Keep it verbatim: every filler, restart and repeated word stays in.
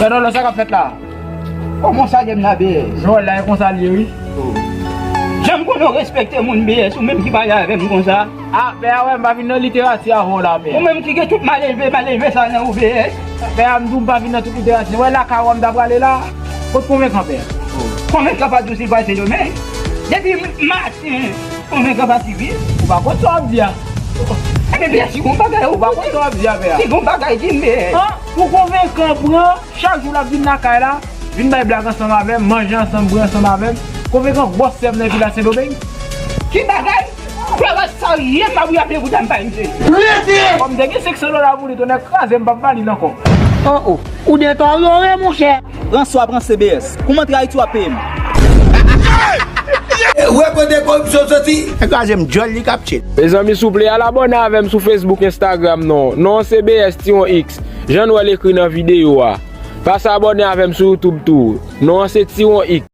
Non, non, sa k ap fèt la? Kòman sa ye m la, B S? Non, la e konsa l ye, wi. Jan m konnen w respekte moun, B S, ou menm ki pale avè m konsa. A, pè a, wè, m pa vin nan literati avè w la, pè. Ou menm ki gen tout malelve, malelve sa nan ou, B S. Pè a, m di w m pa vin nan tout literati. Wè lakay ou a m ta prale la. Kot konvenkan, pè a? Konvenkan pa di w si l pral Sendomeng. Depi maten, konvenkan pati vin. Ou pa konn sa w ap di a. Ebyen, B S, si gon bagay, ou pa konn sa w ap di a, pè a. Si gon bagay, di m, B S. An, pou konvenkan pran, chak jou l ap vin lakay la, vin bay blag ansanm avè m, manje ansanm, bwè ansanm avè m. Konvenkan gwòs sè m nan epi l al Sendomeng. Ki bagay? Brother, sa ye m ap raple pou dam pa misye. Kòm m te gen senk san dola pou li, tonnè kraze m, m p ap ba li l ankò. Oh, oh. Ou detòryore, monchè. Pran swa pran C B S. Kouman tray tou ap peye m? Wè kote koripsyon soti. Nèg la jwenn djòl li k ap tchil. Mezanmi, souple, al abòne avè m sou Facebook, Instagram, non. Non an C B S Tiwon X. Jan nou wè l ekri nan videyo a. Pase abòne avè m sou YouTube tou. Non an se Tiwon X.